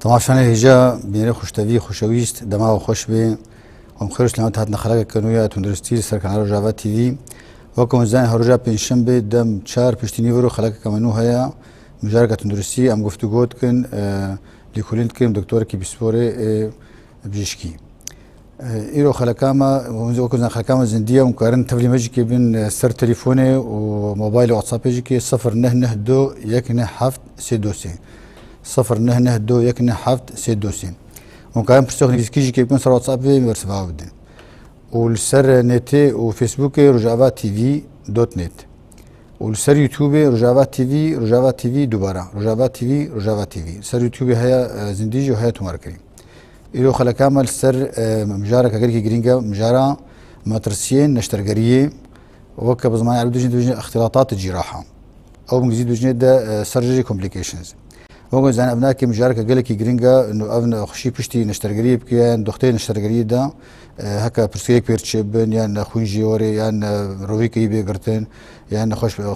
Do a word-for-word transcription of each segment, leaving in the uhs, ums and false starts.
Temaşanê hêja, bînerê xweştevî, xweşewîst, dema we xweş be. Em xêr û selamet hatin xelekeke nû ya tunduristî li ser kanala Rojava T V. Weke hûn zanîn, her roja pêncşembe dem çar piştî nîvero xelekeke me nû heye. Mijareke tunduristî em guftûgo dikin, e, lêkolîn dikin, doktorekî pisporê, e, bijîşkî. E, îro xeleka me, weke zanîn xeleka me zindî ye, hûn karin tevlî me jî kê bin, e, ser telefone û mobaylê WhatsAppê jî kê sifir neh neh du yek neh heft sê du sê. Sifir neh neh du yek neh heft sê du sê. Hûn karin pirsiyok nivîskî jî kê bin ser WhatsAppê bersiva bidin. Û li ser netê û Facebookê Rojava T V dot net. Û li ser YouTubeê Rojava T V, Rojava T V dubara, Rojava T V, Rojava T V. Li ser YouTubeê heye, e, zindî jî û heye tomarkirî. Îro xeleka me li ser, e, mijareke gelekî girîng e, mijara metirsiyên neştergeriyê, weke bi zimanê erebî dibêjin, dibêjin îxtîlatat cîraha. Ew bi îngilîzî dibêjin de, e, surgery complications. Weke zanîn, ev nake mijareke gelekî girîng e, nû ev nexweşî piştî neştergeriyê bike, yan doxtê neştergeriyê de, e, heke pirsgirêk pêr çêbin, yan xwîn jê were, yan, e, rovîkê bê girtin, yan nexweş, e, e,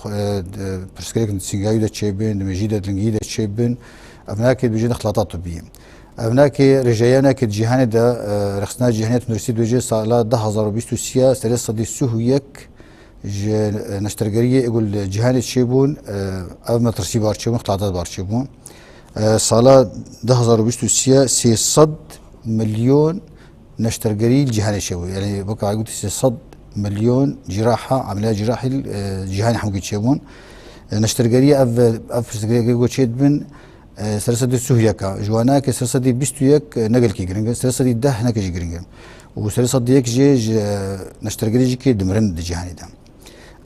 pirsgirêk sîngayî de çêbin, di mejî de, di lingî de çêbin, ev nake dibêjin îxtîlata tibbî. Ev nake rêjeya nake di cîhanê de, e, rexistina cîhanê tunduristî dibêje sala du hazar û bîst û sê serê sedî sî û yek ji, e, neştergeriyê ê ku li cîhanê çêbûn, e, ev metirsî bar çêbûn, îxtîlatat bar çêbûn. E, sala du hazar û bîst û sê sê sed milyon neştergerî li cîhanê çêbû. Yanî weke gotî sê sed milyon cîraha, emeliya cîrahî, e, cîhanê hemûkî çêbûn. E, neştergerî ev, ev pirsgirêkê ku çêdibin, e, serê sedî sî û yek e. Ji wan nake serê sedî bîst û yek, e, ne gelkî giring e. Serê sedî deh hinekê jî giring e. Û serê sedî yek jê ji, e, neştergerî jî kê dimirin di cîhanê de.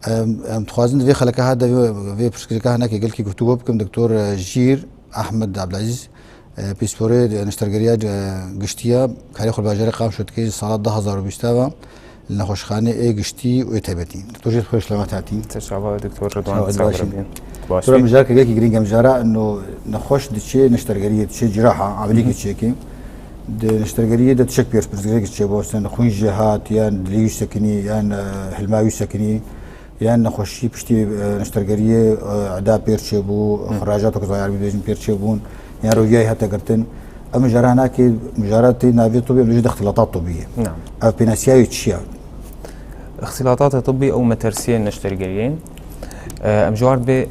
Em, em dixwazin di vê xeleka ha de vê, vê pirsgirêka hinekê gelkî guftûgo bikim. Doktor, e, Jîr Ahmed Abdulaziz, e, pîsporê neştergeriya, e, giştî ya karê xwe li bajarê Qamişlo dike ji sala du hazar û bîst ve li nexweşxaneyê giştî û ê taybetî. Doktor Jîr, xêr selamet hatî. Te çava, Doktor Ridwan, çawa, sağ baş in? Baş Doktor, in. Mijareke gelkî girîng e, mijara, no, nexweş diçe neştergeriyê, diçe ciraha, emeliyekî çêkê. Di neştergeriyê de tişek pêr pirsgirêk çêbû, sen xwîn jê hat, yan dilê wî sekinî, yan, e, hilma wî sekinî, yan nexweşî piştî, e, neştergeriyê, e, eda pêr çêbû, xirajato ku zimanê erebî dibêjin pêr çêbûn, yan rewiyayê hate girtin. Ev mijara hinekê, mijara tê navê tibê, em dibêjin îxtîlata tibî ye. Nam. Ev pênasîya wê çi ye? Îxtîlatata tibî ew metirsiyên neştergeriyê. E, em ji wan re dibê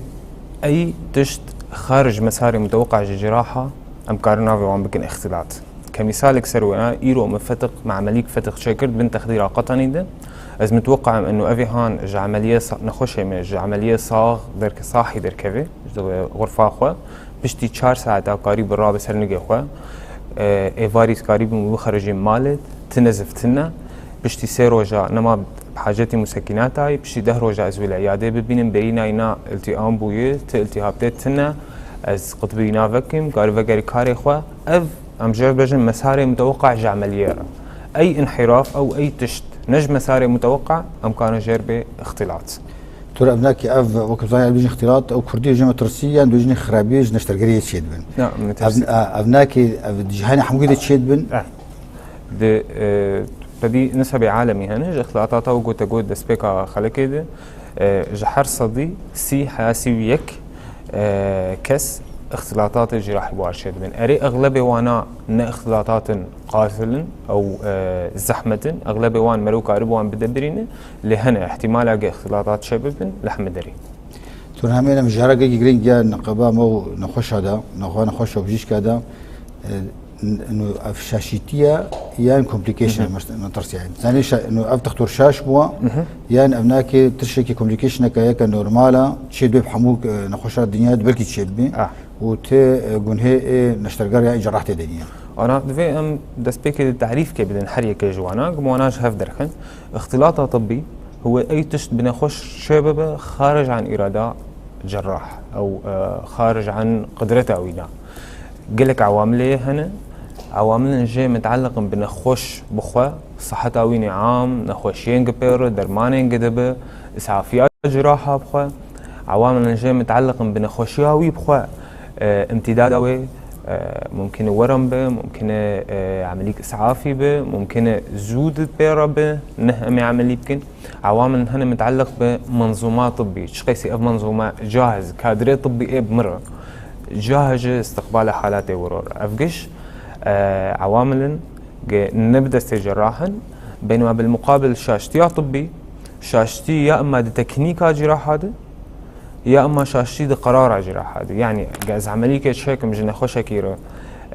ey tişt xarij mesarê muteweqa ji ciraha, em karin navê wan bikin îxtîlat. Ke mîsalek ser wêna, îro min fetiq, me emelîk fetiq çêkir, bin texdîra qetenî de. Ez mutweqim eno evê han ji emeliyê sa-, nexweşê me, ji emeliyê sax derke-, sahî derkeve, ji xurfa xwe. Piştî çar saeta karî bi rabe ser nigê xwe. E, êvarî karî bim bixericîm malê, tine ziftin e. Piştî sê roja nema hacetî musekînatayî, piştî deh roja ez wî li îyadê bibînim, berî nayîna îltîam bûye, ti îltîhab tê tine. Ez qutbî navekim, karî vegerî karê xwe. Ev, em jê re bêjin, mesarê muteweqa ji emeliyê re. Ey înhîraf, ew ey tişt ne ji mesarê muteweqa, em karin jê re bê îxtîlat. Tura ev nake, ev, wek zanî, ev dibêjin îxtîlat, ew kurdî dibêjin metirsî, yan dibêjin xirabiyê ji neştergeriyê çêdibin. Na, ev, metirsî. Ev, ev nake, ev di cîhanê hemûyê de çêdibin. Eh. Di, e, tedî nisebê alemî hene, ji îxtîlatata û gote got destpêka xelekê de, e, ji her sedî sî heya sî û yek, e, kes îxtîlatatê cîrahî bar çêdibin. Erê, exlebê wana ne îxtîlatatin qatil in, ew, e, zehmet in. Exlebê wan meriv karibû wan bide birîne, lê hene îhtîmala ge îxtîlatat çêbibin li hemî derê. Turnamê ne mijara gelkî girîng ya niqaba me û nexweşa de, nexwe nexweş û bijîşka de, e, n-, n-, ev şaşîtiye yan complication, Hı hı. mes-, metirsiyayê. Zanî şa-, no, ev textor şaş bûwa, Hı hı. yan ev nake tiştekî complicationeke yeke normal e, çê dibê bi hemû, e, nexweşa dinya de belkî çêbibî. Ah. Û tê, e, gunhê ê neşterger ya ê cerrah tê de niye. Ana, divê em destpêkê de tarîfke bidin her yekê ji wana, ku wana ji hev derxin. Îxtîlata tibbî, huwe ey tişt bi nexweş çêbibe, xarij an îrada cerrah, ew, e, xarij an qidreta wî ne. Gelek ewamilê hene, ewamilên jê muteleq in bi nexweş bi xwe, siheta wî ne am, nexweşiyên gi pê re, dermanên gi dibe, îs'afiya ciraha bi xwe, ewamilên jê muteleq in bi nexweşiya wî bi xwe, e, îmtîdada wê, e, mumkin e werem be, mumkin e, e, emelîk îs'afî be, mumkin e zû di pê re be, neh em ê emelî bikin. Ewamilên hene muteleq bi menzûma tibbî, çiqasî ev menzûma cahiz, kadrê tibbî ê bi min re. جاهز استقبال حالات ورور. Ev giş, e, عوامل in ge ne bi destê cerrah in, bênma bil muqabil şaştiya tibbî, şaştî ya imma di teknîka ciraha de, ya imma şaştî di qerara ciraha de. Yani ge ez emelîkê çêkim ji nexweşekî re,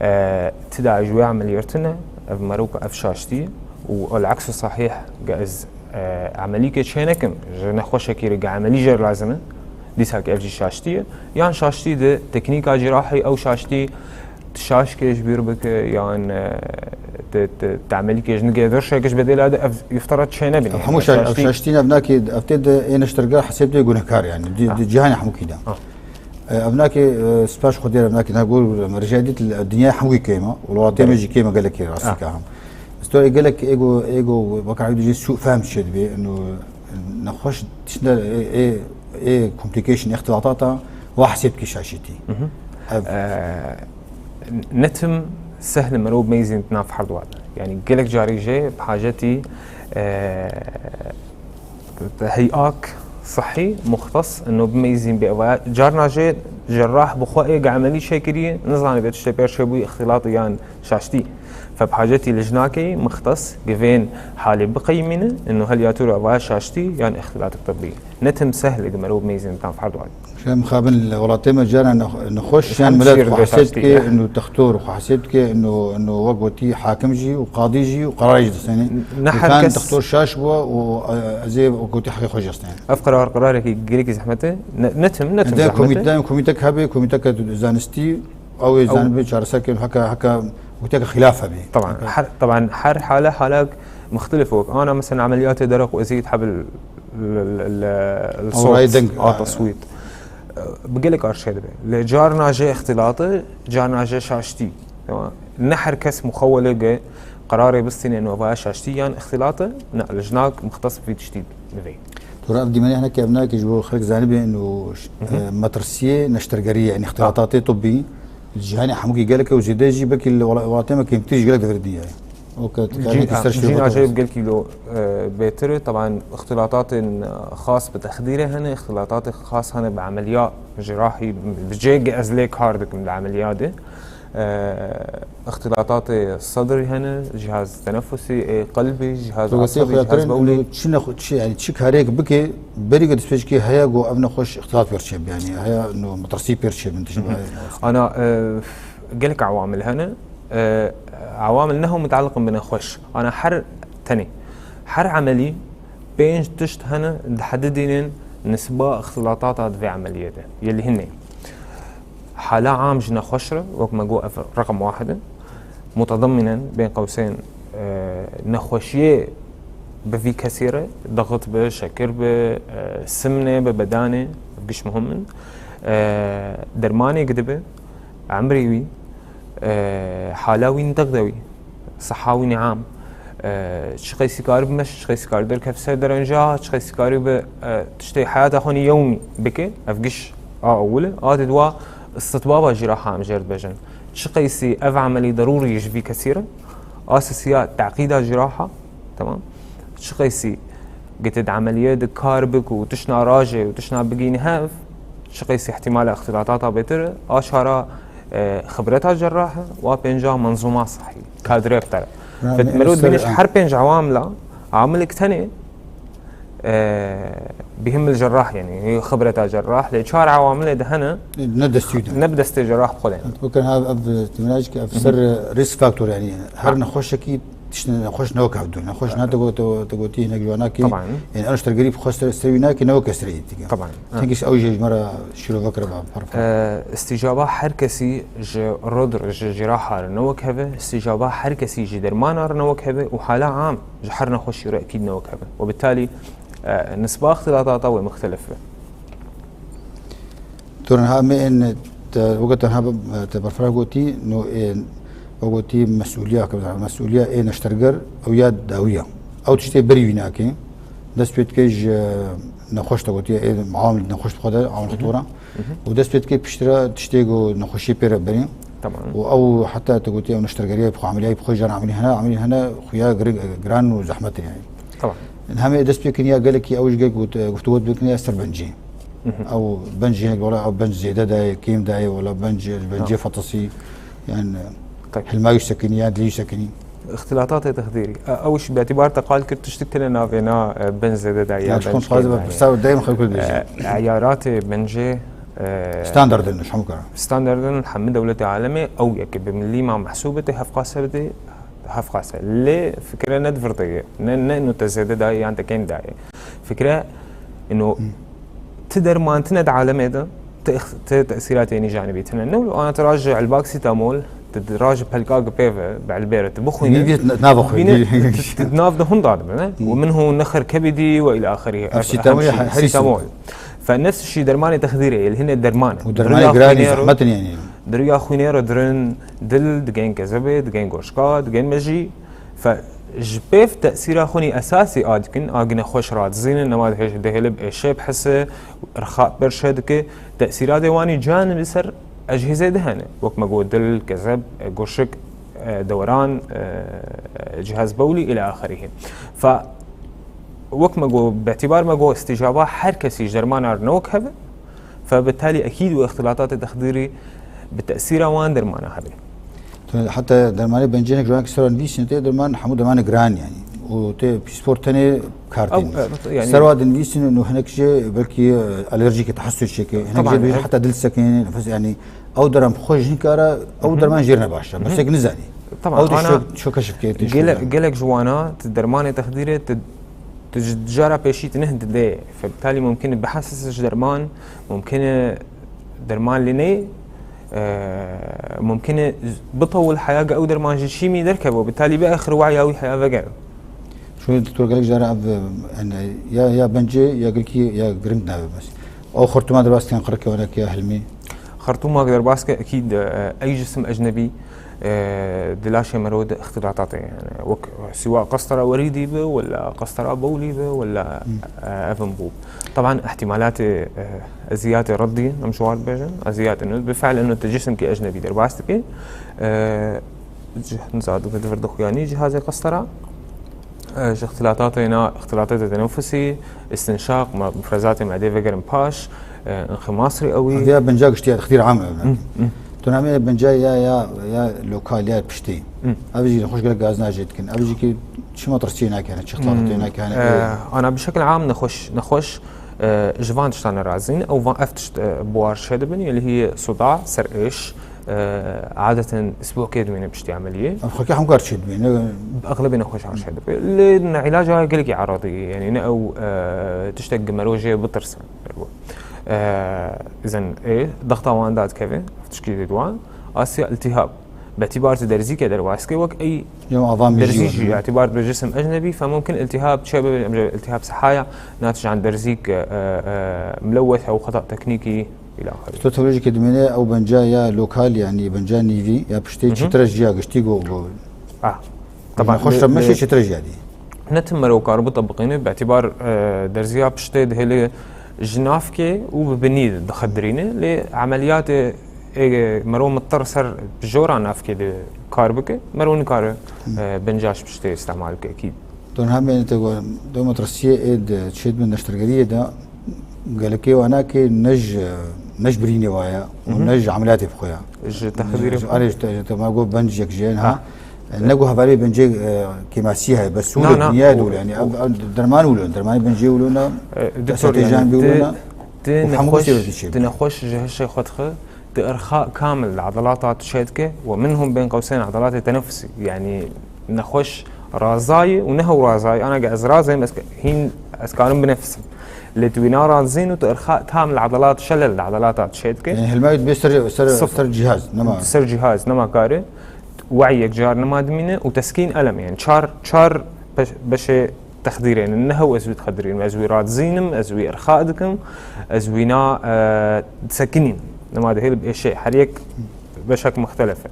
e, ti da ji wê emeliyê tune, ev mero ku ev şaştî ye û el eksu sahîh ge ez e, emelîkê çê nekim, ji nexweşekî re ge emelî jê re lazim e, dîsa ki ev jî şaştî ye, yan şaştî di teknîka cîrahî ew şaştî şaşkê ji bîr bike, yan, e, di, di, di emelîkê ji nigê dirşek ji bedêla de ev yufterat çê nebin. Ev yani, hemû şaş-, ev şaştî şaştî ne, ev nakê, ev tê de ê neşterger hesêb tê gunehkar yani. Di, Ha. di cîhanê hemûkî de. Ha. E, ev nakê, e, spas Xwedê, ev nakê, ne gor, me rêja dît, li dinyayê hemûkî kêm e, welatê me Belê. jî kêm e gelekî, rastî Ha. ka hem. Sto ê gelek êgo, êgo, weka ew dibêje sû fehm çê dibê, ino nexweş tiştine ê, ê, ê complication, îxtilatata wa hesêb dike şaşîtî. Mhm. Ev E, ne tim sehl e merov bimeyzîn di nav her duwa de. Yani gelek carî jê bi hacetî, e, hey'ak sihî muxtes ino bimeyzîn bê eva. Carna jê cerrah bi xwe ê ge emelî çêkirî, nizane bê tiştê pêr çêbûyî, îxtilat yan şaştî. Fe bi hacetî lijnakê muxtes givên halê biqeyimîne, ino hel ya tu re eva şaştî yan îxtilatek tibbî. Ne tim sehl e ge merov bimeyzîn di nav her duwa de. Şev mixabin li welatê me cara nex-, nexweş yan Hem milet şîr xwe de hesêb şaştî dike, ye. ino textor xwe hesêb dike, ino, ino wek gotî hakim jî û qadî jî û qerarê jî distêne. Ne her Dikan kes textor şaş bû û, e, ez ê wek gotî heqê xwe jî distêne. Ev qerar, qerarekî gelekî zehmet e. Ne, ne tim, ne tim Ede zehmet e. komîte, komîtek hebe, komîteke zanistî, ew ê Ew zanibê çareser kirin, heke, heke gotî heke xilaf hebê. Taban, Heke her, taban, her hale, halek muxtelif e. Wek ana, mesela, emeliyatê dereq û ezît hebil l-, l-, l-, l-, Awrayê sot, deng. a, teswît. Bi gelek arşê dibe. Lê carna jê îxtilate, carna jê şaştî. Tamam. Ne her kes muxewwelê ge qerarê bistîne nova şaştî yan îxtilate, ne, lijnak muxtes bi vî tiştî divê. Tura ev dîmenê hinekî ev nake ji bo xelk zanibê ino, Mhm. e, metirsiyê neştergeriyê, yani îxtilatatê tibbî, li cîhanê hemûkî gelek e û zêde jî belkî li wela-, welatê me kêmtir jî gelek deverê dinyayê. Weke Cîn-, dikarî ki ser cîna şîrove jê gelkî lo, e, bêtir e. Taban îxtilatatên, e, xas bi texdîrê hene, îxtilatatê xas hene bi emeliya cirahî, bi cê ge ez lê kar dikim di emeliya de. E, îxtilatatê sedrî hene, cihaz tenefusî, ê qelbî, cihaz Weke esebî, cihaz xuyakirin bewlî. ino çi nexwe-, çi, yani çi karêk bike, berî ku destpêçkê heye ku ev nexweş îxtilat pêr çêbe, yani heye no metirsî pêr çêbin, tişt Mhm. Ana, e, gelek ewamil hene. E, ewamil ne hemû mutaliq in bi nexweş. Ana her tenê, her emelî pênc tişt hene dihedidînin nisba îxtilatata di vê emeliyê de. Yê li hinê. Hala am ji nexweş re, wek me got, ev reqem wahid e. Mutedemminen, bên qewsên, e, nexweşiyê bi vî kesî re, dexit be, şekir be, e, simnê be, bedanê, giş muhim in. E, dermanê gidibe, emrê wî, e, hala wî dexde wî, siha wî niam. E, çi qeysî karib meş, çi qeysî karib derkev ser derenca, çi qeysî karib, e, tiştê heyata xwe nî yewmî bike, ev giş a ewil e. A dê dwa istitbaba ciraha em jê re dibêjin. Çi qeysî ev emelî derûrî ji vî kesî re, a sisiya teqîda ciraha, tamam. Çi qeysî gete di emeliyê de kar bik û tişna rajê û tişna bigîni hev, çi qeysî ihtimala îxtilatata bêtir, a çara, e, xibreta cerrah, wa pênca menzûma sihî, kadre bi te re. Na, Fet me-, merû ser, dibîne ji a- her pênc ewamila, amilek tenê, e, bihim il cerrah, yani, xibreta cerrah, lê çar ewamilê de hene, Ne destî de. ne bi destê cerrah bi xwe de. Weke ha ev, ev, ev ser risk faktor, yani, her Ha. nexweşekî tiştê nexweş ne wek hev dû. Nexweş ne te got-, te, te gotî hinek ciwanakî, Taban. yani, ew neştergerî bi xwe ser, ser wî nake ne weke ser yê dî. Taban. Tenkî ew jî ji me re şîrovek re ba, parfa. E, îstîcaba her kesî ji rod re, ji ciraha re ne wek hev e, îstîcaba her kesî ji dermana re ne wek hev e û hala am ji her nexweşî re ekîd ne wek hev e. Webitalî, e, nisba îxtilatata wê muxtelif be. Tu niha me ên te, weke te niha bi-, te berfireh gotî, no ên, we gotî mesûliya, ke zehmet mesûliya ê neşterger ew ya dawî ya. Ew tiştê berî wî nake. Dest pê dike ji nexweş te gotiye, ê awamil nexweş bi xwe de, awamil Hı hı. xetora. Hı hı. Û dest pê dike piştre tiştê ku nexweşiyê pê re berî. Tamam. Û ew heta te gotiye ew neştergeriya bi xwe, emeliyayê bi xwe jî hene, emelî hene, emelî hene xuya gir-, giran û zehmet e yani. Tamam. Hemê dest pê kiriya gelekî ew ji gelek got-, guftûgot bikiriya ser bencê. Ew benc jî hinek wela ew benc zêde dayê, kêm dayê, wela benc, bencê fetisî, yan, e, Tabii. hilma wî sekinî, yan dilî wî sekinî. Îxtilatatê texdîrî. E, ew jî bi etîbar te qal kir tiştik tine navêna, e, benc zêde dayê, Ya, ya çikom benc xwaze kêm be dayê. pirsa dayê min xelkû dibêje. E, eyaratê bencê, e, Standard in, ji hemû kara. standard in, hemû dewletê alemê, ew yekê bi milî ma mehsûb bidê, hevqase bidê, hevqase. Lê fikre ne di vir de ye. Ne, ne ino te zêde dayê yan te kêm dayê. Fikre ino Hmm. ti derman tine di alemê de, ti ix-, ti tesîratê nî janibî tine. Ne wilo ana ti raji elbak sîtamol, ti di raji pelkak bi pê ve, bi elbê re, ti bixwîne. Nî bît nava xwe, Bîne, nî- ti, ti nav de hûn dadibe, ne? Hmm. Û min hûn nexir kebidî ve ila axirî. Ev Ev sîtamol hemşî, ya he-, her sîtamol. Fe nefs şî dermanê texdîrê, yê li hine derman e. Û dermanê Diriya giranî, xwînê ro- zehmet in yani. Diriya xwînê re dirin, dil, digên kezebê, digên goşka, digên mejî. Fe ji pêv tesîra xwe nî esasî a dikin, a gine xweş radizînin, nema dihêj-, dihêlib êşê bihise, irxa berşe dike. Tesîra dê wanî canibî ser ejhîzê de hene. Wek me got dil, kezeb, e, goşik, e, deweran, e, cihaz bewlî ila axirî. Fe wek me got, betibar me got, îstîcaba her kesî ji dermana re ne wek hev e. Fe bi talî ekîd û îxtilatatê texdîrî bi tesîra wan dermana hebe. Tu heta dermanê bencênek ji wan ki ser wan nivîsîne, tê derman hemû dermanê giran yani. Û tê pîspor tenê kar Ew, tê nivîsîne. Evet, yani Ser wan dinivîsîne, û hinek jê belkî, e, alerjîke, tehessûsçêke, hinek Taban, jê dibêjin evet. heta dil sekinê, nefes yani. Ew derman bi xwe ji hinkara, ew Hı hı. derman jê re ne baş e. Hı hı. Bersek nizanî. Tamam, Ew tê ana şo-, şo keşif kê, tê şo Gele-, yani. Gelek ji wana ti dermanê texdîrê ti, ti ji cara pêşî ti neh didê. Fe bi talî mumkin e bihesise ji derman, mumkin e derman lê neyê, e, mumkin e bitewil heya ge ew derman ji şîmî derkeve û bi talî bi axir waya wî heya vegere. Şûnê doktor gelek cara ev, yani, ya, ya bencê, ya gelkî, ya giring nabe bes. Ew xurtuma derbas dikin qirikê wene ke ya hilmî. Xertûma derbas ke ekîd, e, ey cisim ecnebî, e, di laşê mero de îxtilatat e. Yani, wek siwa qestera werîdî bi, wela qestera bowlî bi, wela, Hmm. e, evin bû. Taban ihtimalatê, e, eziyatê reddî, em ji war dibêjin, eziyatê nû, bi fiil eno te cisimkî ecnebî derbas dike. E, cih-, nizad, di vir de xuyanî cihazê qestera. E, ji îxtilatatê na, îxtilatatê tenefusî, istinşaq, ma-, mufrezatê medê vegerin paş, e, inximas rî ewî. Ev ya benca giştî ya texdîr am ev. Hı, hı. Tu namê benca ya, ya, ya lokal ya piştî. Hı. Ev jî xweş gelek gazna jê dikin. Ev jî ki çima tirsiyê nakene, çi îxtilatatê Hı. nakene. E, ana bi şekil am nexweş, nexweş, e, ji van tiştan razîn. Ew van ev tişt, e, buar çêdibin, yelî hî suda, ser êş, e, adeten îsbokê dimîne piştî emeliyê. Ev xwekî hemkar çêdibîne. Exlebê nexweşan çêdibe. Lê ne îlaca gelekî eradî, yanî ne ew, e, tiştek gi mero jê bitirse. E, îzen ê, dexta wan dadikeve, tişkî dê duan. Asya iltihab. Betîbar ti derzîke derwaske wek ey Ya avan derzî mijî jî, var. Etîbar bi cisim ecnebî, fe mumkin iltihab çêbe, em jê iltihab sehaya, natijan derzîk, e, e, mileweth ew xeta teknîkî. Îla axirî. Piştotolojîkê dimêne ew benca ya lokal, yanî benca nîvî ya piştê Hı hı. çitre jiya giştî go, go. Ah, Taban, Xweş li, re meşê li çitre jiya dî. Ne tim mero kar bitebiqîne, bi etîbar, e, derziya piştê dihêlê ji navkê û bi binî dixedirîne, lê emeliyatê ê mero mitir ser jora navkê de kar bike, mero nikare, Hı. e, benca ji piştê îstemal bike, ekîd. Don hem ê te go, do matrasiyê ê de çêdibin neştergeriyê de, gelekê wanakê ne ji, ne ji birînê wa ye û Hı hı. ne ji emeliyatê bi xwe ye. Ji texdîrê Ji, xwe. Anê ji te, ji te ma go benc yek jê, ha. Ha. Ne go hevalê bencê, e, kêmasî heye, bes Na, wilo na, dinya o, dûl, yani, o. Ev, ev derman wilo, dermanê bencê wilo ne, E, doktor, tesatê yani, jan bi wilo ti, ne. ti Û hemû nexweş, sêwetî çê ti bike. nexweş ji hişê xwe dixe, ti irxa kamil li edalata tu çê dike, we min hûn bên qewsên edalatê tenefusî, yani, nexweş razayê û ne hew razayê, ana ge ez razêm, ez ke-, hîn ez karim binefsim. Lê tu wî narazîn û tu irxa tam li edalat, şelel li edalata tu çê dike. Yani, hilmayê dibê ser, ser, Sıfır. ser cihaz, nema. Ser cihaz, nema kare. We'y yek car nema dimîne û teskîn elem, yani çar, çar beş-, beşê texdîrê ne, ne hew ez wî dixedirînim, ez wî radizînim, ez wî irxa dikim, ez wî na, e, disekinîm. Nema dihêl bi êşê, her yek beşek muxtelef e.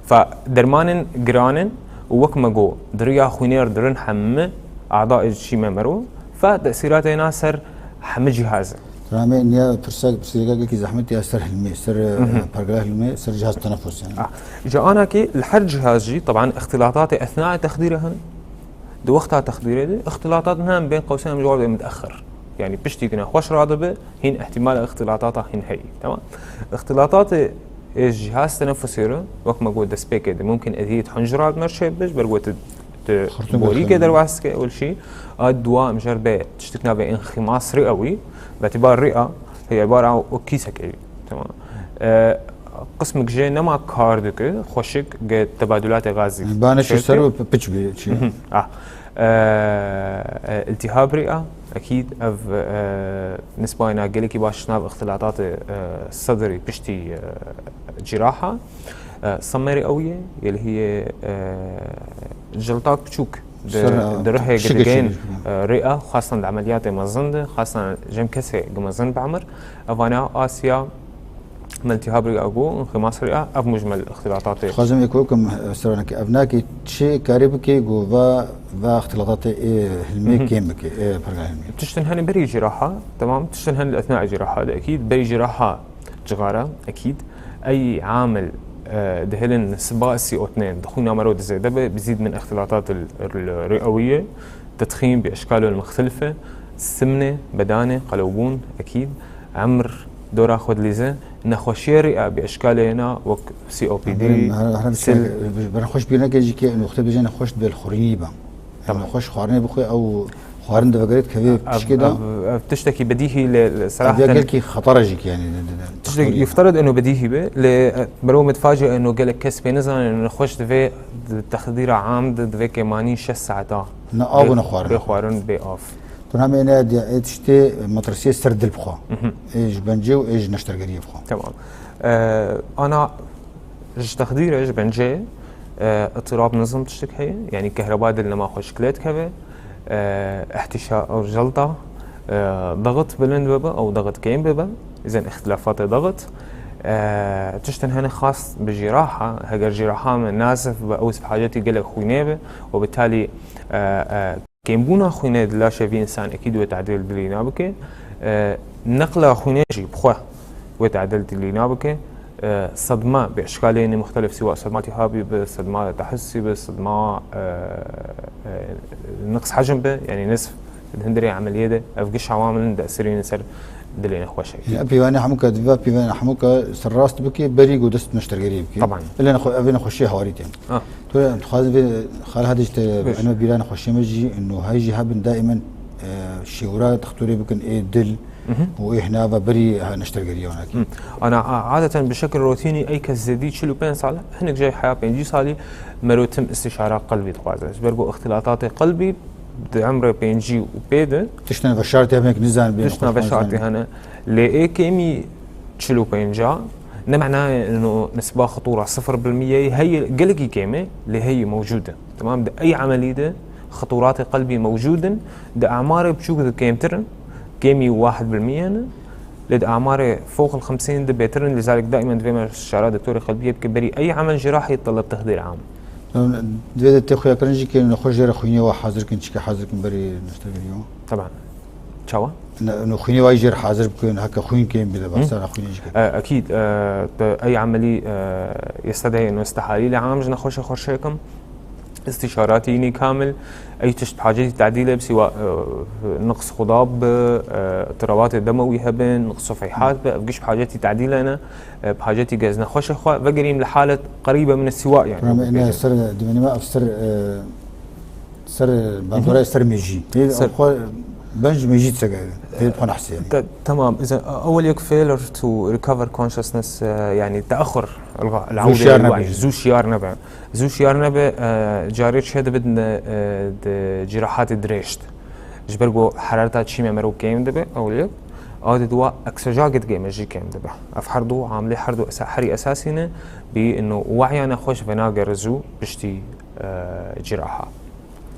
Fa dermanên giran in û wek me got, diriya xwînê re dirin hemû adaê çî me mero, fa tesîratê na ser hemû cihaz e. Ramê niya pirsa, pirsgirêka gelkî zehmet ya ser hilmê, ser, Hı hı. e, pergala hilmê, ser cihaz tenefus yani. Ah, ji anakê li her cihaz jî, teban, îxtilatatê ethnayê texdîrê hin, di wexta texdîrê de, îxtilatat ne em bên qewsê em ji wan bê miteexir. Yanî piştî ku nexweş radibe, hîn ihtimala îxtîlatata hîn heyî. Tamam? Îxtîlatatê ê cihaz tenefusê re, wek me got destpêkê de, mumkin ediyê di huncira li me re çêbibe, ji ber ku tu, tu Xurtum borîkê dixin. Derbas dike, ewil şî, a dua em jê re bê tiştek navê înximas ri'ewî, bi îtibar ri'a, heye îbara wek kîsekê. Tamam. E, qismek jê nema kar dike, xweşik ge tebadulatê gazî. Bane şu çêke. Ser û piç bê, çi? Mhm. Ah. E, e, iltihab ri'a, ekîd ev, e, nisbayna gelekî baş nav îxtîlatatê, e, sedrî piştî, e, ciraha. E, semê ri'ewî ye, yê li hiyê, e, ciltak biçûk di, Ser, e, di rihê şike digên, şike. E, ri'a, xwestan di emeliyatê mezin de, xwestan cem kesê gi mezin bi emir. Evana asiya, Meltîhabî a go, înximas ri'a, ev mujmel îxtîlatatê. Dixwazim ê ku kim, e, seranekî ev nakî çi karî bike ku va, va îxtîlatatê ê hilmê Hı hı. kêm bike, ê perga hilmê. Tiştin hene berî ciraha, temam, tiştin hene li etnaê ciraha de ekîd, berî ciraha cixara, ekîd, ey amil, e, dihêlin siba C O pênc, di xwîna mero de zêde be, bizîd min îxtîlatat ri'ewî ye, tedxîn bi eşkalên muxtelife, simnê, bedanê, qelewbûn, ekîd, emr, dora xwe dilîze, nexweşiyê ri'a bi eşkalê na wek C O P D, Benim, her, her sil- şey, ben hoş bir ne gelecek ki, nokta bir ne hoş bir xurînî ben. Tamam. Nexweş xwarinê bixwe, ew xwarin divegerê dikeve Ev, pişkê de. Ev, ev tiştekî bedîhî lê, lê Ev ya serahaten gelkî xetara jî ki yani. Tiştekî yufterid eno bedîhî be, lê, e, merov mitface eno gelek kes pê nizane, nexweş divê di texdîra am de, divê kêmanî şeş saeta. Ne av û ne xwarin. Bê xwarin, bê av. Tu namê ne diye, ê tiştê matrasiyê ser dil bixwe. Mhm. Ê ji bencê û ê ji neştergeriyê bixwe. Tamam. E, ana ji texdîre, ji bencê, e, îtirab nizam tiştek heye. Yanî kehreba dil nema xweşik lê dikeve. E, ihtişa, ew jelta, e, daxit bilind bibe, ew daxit kêm bibe. Îzen îxtilafatê daxit. E, tiştin hene xas bi ciraha, heger ciraha me nazif be, ew bi hacetî gelek xwînê be. Û bitalî, e, e, Kêmbûna xwînê di laşê vî însan ekîd wê tedîl dilî nabike. E, neqla xwînê jî bi xwe wê tedîl dilî nabike. E, sedma bi eşkalê muxtelif sîwa sedma tîhabî bi, sedma tehusî bi, sedma, e, e, niqs hecm bi, yanî nisf di hundirê emeliyê de ev giş hewamilin de esirînin ser dilê nexweşê. Ya pîvanê hemûka diva pîvanê hemûka ser rast bike, berî ku dest neştergerî bike. Taban. Ile nexwe-, evê nexweşiyê hawarî tên. Ah. Tu dixwazî vê xal hadî ji te Beş. Eno bîra nexweşê me jî, eno hay jî hebin daîmen, e, şêwra dixtorê bikin ê dil Mhm. û ê hinava berî, ha, neştergeriya wana kî. Hı. Ana, a-, adeten bi şekil rotînî ey kes zêdî çil û pênc sal, hinek jê heya pêncî salî mero tim istişara qelbî dixwaze. Ji ber ku îxtîlatatê qelbî di emrê pêncî û pê de Tiştên veşartî hemêk nizan bê, Tiştên nexweş veşartî nizan. Hene. Lê ê kêmî çil û pênc a, ne manayê ino nisba xitûra sifir bil mîyeyî heye, gelekî kêm e, lê heye mewcûd e. Tamam, di ey emelî de xitûratê qelbî mewcûd in, di amarê biçûk de kêmtir in, kêmî wahid bil mîye ne, lê di amarê fowq el xemsîn de bêtir in, lizalik daîmen divê me şara doktorê qelbiyê bike berî ey emel jirahî teleb tehdîr am. Divê de tê xuyakirin jî ke nexweş jê re xwînê wa hazir kin, çike hazir kin berî neştergeriya. Taban. Çawa? Ne, no xwînê wa jê re hazir bikin, heke xwîn kêm bide, Hı? basara xwînê jî ke. E, ekîd, e, te ey emelî, e, yestedeyê no istihalî li am ji nexweşê xwe şêkim. Îstîşaratî yînî kamil, ey tişt bi hacetî tedîl e, bi sîwa, e, niqs xudab bi, e, tirawatê demewî hebin, niqs sufeyhat bi, ev giş bi hacetî tedîl e ne, e, bi hacetî gez nexweşê xwe, vegerîm li halet qerîbe min sîwa, yani. Rame ne ser, dimeni me ev ser, e, Ser, Hı hı. bandora ser mêjî. Ê, Ser- xwe benc mêjî tsege. Ê, xwe nehsê. Te-, tamam. Îzen, ewel yek failure to recover consciousness, e, yani teaxur, el-, el-, Zû şiyar nebe. Zû şiyar nebe. Zû şiyar nebe, e, carê çê dibin, e, di cirahatê dirêj de. Ji ber ku herareta çîmê mero kêm dibe, ewel yek. Ew de dua eksoja gidgê me jî kêm dibe. Ev her du, amilê her du esa-, herî esasî ne, bi ino wahya nexweş venagere zû piştî, e, ciraha.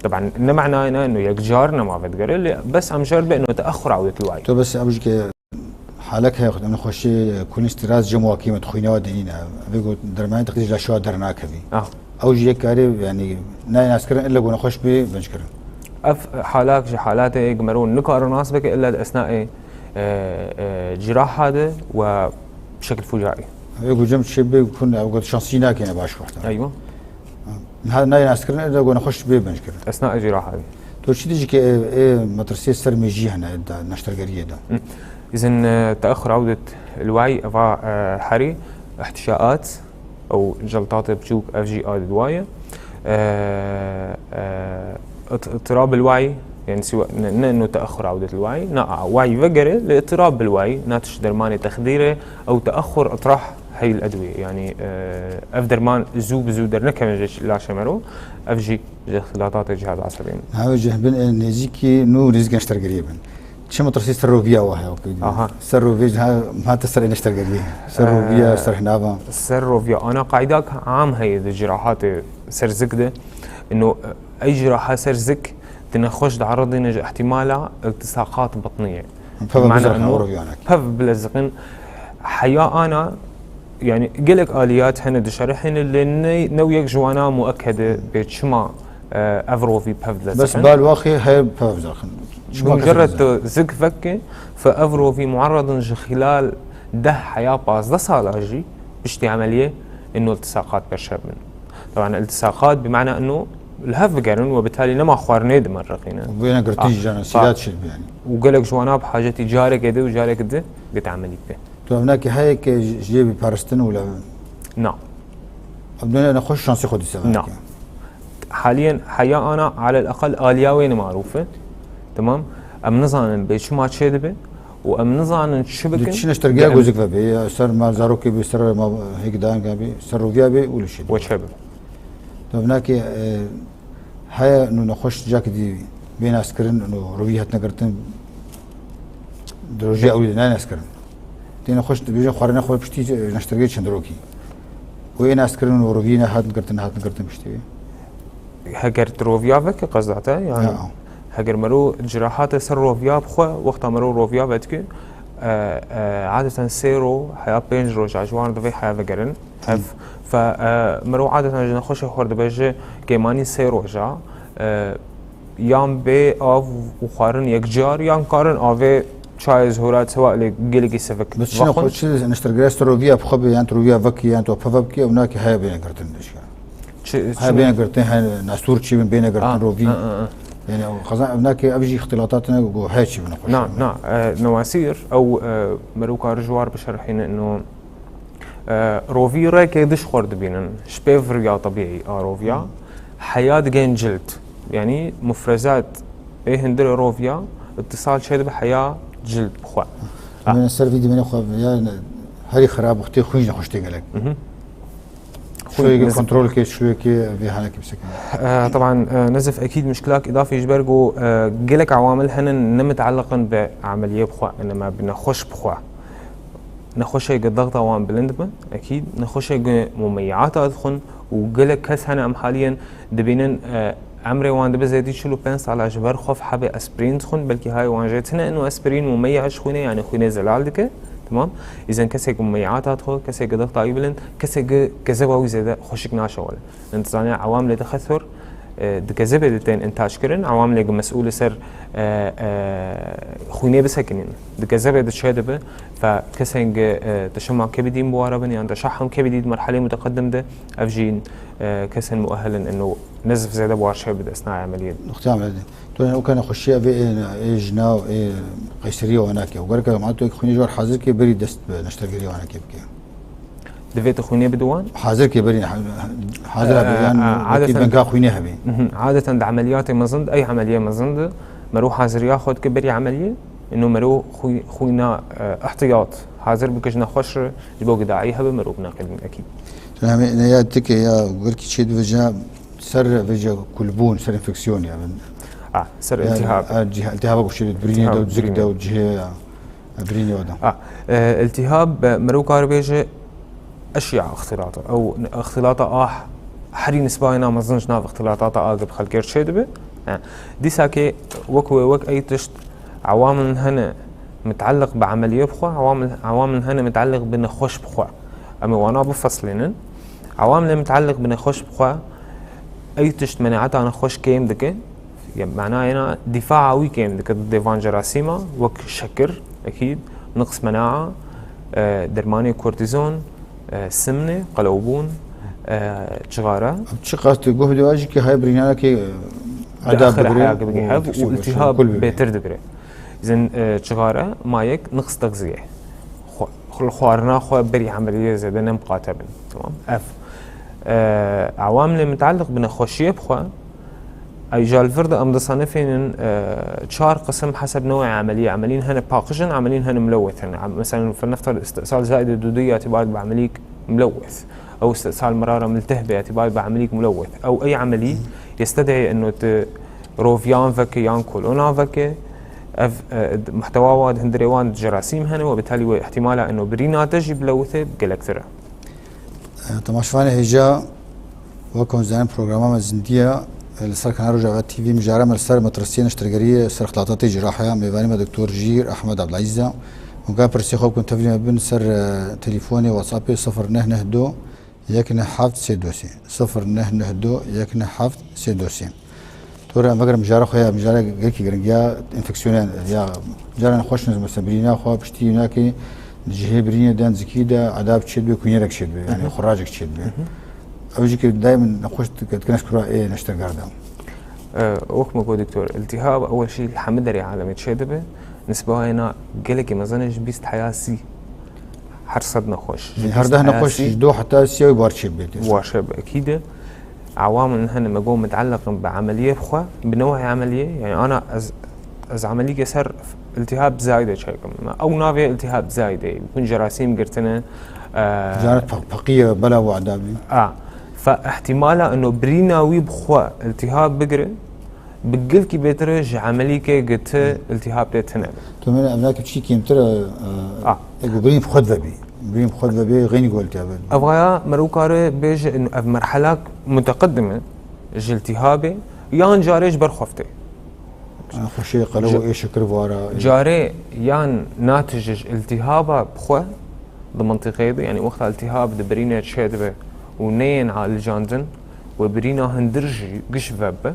Taban, ne manayê ne, ino yekcar nema vedigere, lê bes em jê re be, ino teaxura wekî wayî. To bes ew jî ke halek heye, xwe em xweşê kulîn stîraz cem wakî me, xwîna wa denîne. Vê got dermanê teqdîr ji laşa wa dernakevî. Ah. Ew jî yek karê, yani, nayê naskirin, illa ku nexweş bê, benc kirin. Ev halak ji halatê ê ku mero nikare nas bike, illa di esnaê, e, e, ciraha de we bi şekil fucaî. Vê ku cem çê bê, kun ew got şansî nakene baş wexta. Eywa. Niha nayê naskirin, ê de ku nexweş bê benc kirin. Esna ecî rahat. Tu çi dî jî ke ê, ê metirsiyê ser mêjiyê hene da neştergeriyê de? Hı. Îzin, e, teaxur ewdet li wayî eva, e, herî ihtişaat ew celtatê biçûk ev jî adet wayî. E, e, it-, itirab li wayî, yani siwa, ne, ne ino teaxur ewdet li wayî, na, wayî vegere li itirab li wayî, na tişt dermanê texdîrê ew teaxur itrah hey l edwiyê. Yani, e, ev derman zû bi zû dernekevin ji laşê mero, ev jî ji ixtilatatê cihaz esebî. Heve cih bin ê nêzîkî nû nêzîk neştergeriyê bin. Çi metirsî ser roviya wa heye wekî dibîne. Aha. Ser roviyê ji ha, hate ser ê neştergeriyê. Ser roviya, Ee, ser hinava. Ser roviya. Ana qaydak am heye di cirahatê ser zik de. Ino, ey ciraha ser zik di nexweş diaredîne ji ihtimala iltisaqat batniyê. Pev Bimana bizirxin ino roviyanek. Pev bileziqin. Heya ana, yani gelek aliyat hene dişerihîne lê ne, ne yek ji wana muekkede bê çima, e, ev rovî pev Bes dileziqin. Bal waxê heye pev bizirxin. Çima Mucerred kesek tu zik veke, fe ev rovî muarredin ji xilal deh heya pazdeh sala jî piştî emeliyê ino iltisaqat berşev bin. Taban iltisaqat bi mana ino li hev bigerin we bitalî nema xwarinê dimeriqîne. Û bêne girtin Ah, jî cana, ah. Sîlat şir bi yani. Û gelek ji wana bi hacetî carekê de û carekê de git emelî bike. Tu evnakî heye ke ji, ji yê biparistin û le Na. Ev dune nexweş şansê xwe dîse Na. evnakî. Haliyen heya ana alel eqal aliya wê ne marûf e. Tamam. Em nizanin bê çima çê dibe û em nizanin çi bikin. Di çi neştergeya Em gozik ve bê, ya ser mal zarokê bê, ser mal hêkdayan bê, ser roviya bê û li şê. We çe be. Tu evnakî, e, heye nû nexweş cakî dî bê naskirin, nû rovî hatine girtin, di rojiya ewlî de nayê naskirin. Tê nexweş dibêje xwarina xwe piştî neştergehê çend rokî. Û ê naskirin û rovî nehatin girtin, nehatin girtin piştî wê. Heger tu roviya veke qezda te, yani Ya. heger mero cirahate ser roviya bixwe, wexta mero roviya vedike, e, e, adeten sê ro, heya pênc roja ji wan divê heya vegerin. Ev, Hı. fe, e, mero adeten ji nexweşê xwe dibêje kêmanî sê roja, e, yan bê av û xwarin yekcar, yan karin avê çayê zihora sewa lê gelekî sevik Bes çi vexwin. nexwe-, çi neştergere ser roviya bixwe bê, yan tu roviya vekî, yan tu peve bikî, ew nakî heye bêne girtin dişka. Çi, Heye çi bêne girtin, heye nastûr çî bin, bêne girtin Ah, rovî. ah, ah, ah. Yani ew xezan ev nakî ev jî ixtilatat ne ku heye çî bin xweş. Na, na, e, newasîr, ew, e, mero kar ji war bişerhîne, ino, E, rovî rêkê diş xwe dibînin. Ji pêv riya tebîî a roviya, heya digên cild. Yanî mufrezat ê hundirê roviya îtisal çêdibe heya cild bi xwe. Em ê ser vî dimêne xwe ya herî xirab wextê xwîn jî nexweş tê gelek. Mhm. Şûyekê Xwîn kontrol ke, şûyekê vê halekê bisekin. E, taban, e, nezif ekîd muşkilak îdafî ji ber ku, e, gelek ewamil hene ne mitealiqin bi emeliyê bi xwe, inema bi nexweş bi xwe. Nexweşê ku dexta wan bilind bin, ekîd, nexweşê ku mumeyata dixwin û gelek kes hene em haliyen dibînin, e, emrê wan dibe zêdî çil û pênc sala ji ber xwe hebê aspirîn dixwin, belkî hay wan jê tune ino aspirîn mumeya ji xwînê, yani xwînê zelal dike, tamam? Îzen kesê ku mumeyata dixwe, kesê ku dexta wî bilind, kesê ku kezeba wî zêde xweşik naşewale. Dizane ewam lê dixe sor, e, di kezebê de tên intac kirin, ewam lê ku mesûl li ser, e, e, xwînê bisekinîn. Di kezebê de çê dibe, fe kesên ku, e, teşema kebidî bi wara bin, yan teşahum kebidî di merhelê muteqedim de, ev jî, e, kesên muehelin ino nezif zêde bi war çê bi dest nayê emeliyê. Nuqteya me de. Tu ne ukane xweşiya vê ê, ê jina û ê qeyseriya wana ke. Û gerek e ma tu xwînê ji war hazir ke berî dest bi neştergeriya wana ke bike. Divê tu xwînê bidî wan? Hazir ke berî, ha-, hazir Ee, hebe, yan e, wekî adeten benka xwînê hebe. Mhm, adeten di emeliyatê mezin de, ey emeliyê mezin de, mero haziriya xwe dike berî emeliyê, ino mero xwî-, xwîna, e, ihtiyat hazir bike ji nexweş re, ji bo ku daî hebe, mero binaqedin ekîd. Tu hemê ne ya tike ya, gerkî çê divêje ser vêje kulbûn, ser enfeksiyonê ya bin. Ah, ser Ya, iltihab. a, cih-, iltihaba ku şirî birînê İltihab de û zik birînê. de û cihê ya. Birînê oda. Ah, e, iltihab, e, mero kar bêje eşya ixtilata. Ew ixtilata ah herî nisbayena mezin ji nav ixtilatata a ku bi xelkê re çê dibe. E, dîsa ke wek wê wek ey tişt ewamilin hene mitealliq bi emeliyê bi xwe, ewamil-, ewamilin hene mitealliq bi nexweş bi xwe. Em ê wana bifeslînin. Ewamilê mitealliq bi nexweş bi xwe ey tişt meneata nexweş kêm dike. Ya, manayena dîfaa wî kêm dike didê van cerasîma, wek şekir, ekîd, niqs menaa, e, dermanê kortîzon, e, simnê, qelewbûn, e, cixara. Çiqas tu guh dê wajî ki hay birînanekê, e, Eda diaxire bigire heya û bigire hev û iltihab bêtir digire. Zin, e, çixare mayek niqs texziye. Xwe-, xwe-, xwarina xwe berî emeliyê zêde ne miqate bin. Tamam. Ev, e, ewamlê mutaliq bi nexweşiyê bi xwe, ey ji li vir de em disanifênin, e, çar qisim heseb newê emeliyê. Emeliyên hene paqij in, emeliyên hene mulewet in. Em, mesela, فلنفترض استئصال زائدة دودية اعتبارك بعمليك ملوث. أو استئصال مرارة ملتهبة اعتبارك بعمليك ملوث. أو أي عملية يستدعي إنه ت-، roviyan veke yan kolona veke, ev, e, muhtewa wan di hundirê wan cerasîm hene, وبالتالي wê ihtimala ino birîna te jî bilewite gelektir e. E, temaşevanê hêja, wek hûn zanin programa me zindî ye, e, li ser kanala Rojava T V mijara me li ser metrasiyê neştergeriyê ser ixtilatatê cirahiya, mêvanî me Doktor Jîr Ehmed Abdulazîz e. Hûn ka pirsê xwe bikin tevlî me bin ser, e, telîfonê WhatsAppê sifir neh neh du yek neh heft sê dosê. Sifir neh neh du yek neh heft sê dosê. Tora meger mijara xwe ya, mijara gelkî giring ya enfeksiyonê ya, cara nexweş, mesela birîna xwe piştî nakê cihê birînê den zikî de edab çêdibe, kunyerek çêdibe, yani xuracek çêdibe. Ew jî ki daîm nexweş dikine kura ê neştergar de. E, wek me got doktor, iltihab ewel şî li hemî derê alemê çêdibe. Nisba wê na gelekî mezin e, ji bîst heya sî. Her sed nexweş. Ji her deh nexweş ji do heta sî bar çêbê. Bar çêbe, ekîd e. Ewamên hene me got muteleq in bi emeliyê bi xwe, bi new'ê emeliyê. Yani ana ez, ez emeliyeke ser iltihab zayde çêkim. Ew navê iltihab zayde. Bikun cerasîm girtine. E, Caret peq-, peqiye bela û edabî. A. Fe ihtimala ino birîna wî bi xwe iltihab bigire, bi gelkî bêtir e ji emelîkê gi ti iltihab tê tine be. Tu min ev nake çî kêmtir e, e, A. Ego birîn bi xwe de vebî. Birîn bi xwe de vebî, xeynî go iltihab e. Ev xaya merû kare bêje, ino ev merhelak muteqedim e ji iltihabê, yan carê ji ber xweftê. Xweşê qelew ê şekir vara. Carê yan natije ji iltihaba bi xwe di mintîqeyê de, yani wexta iltihab di birînê çêdibe û neyên alicandin, we birîna hundir jî giş vebe,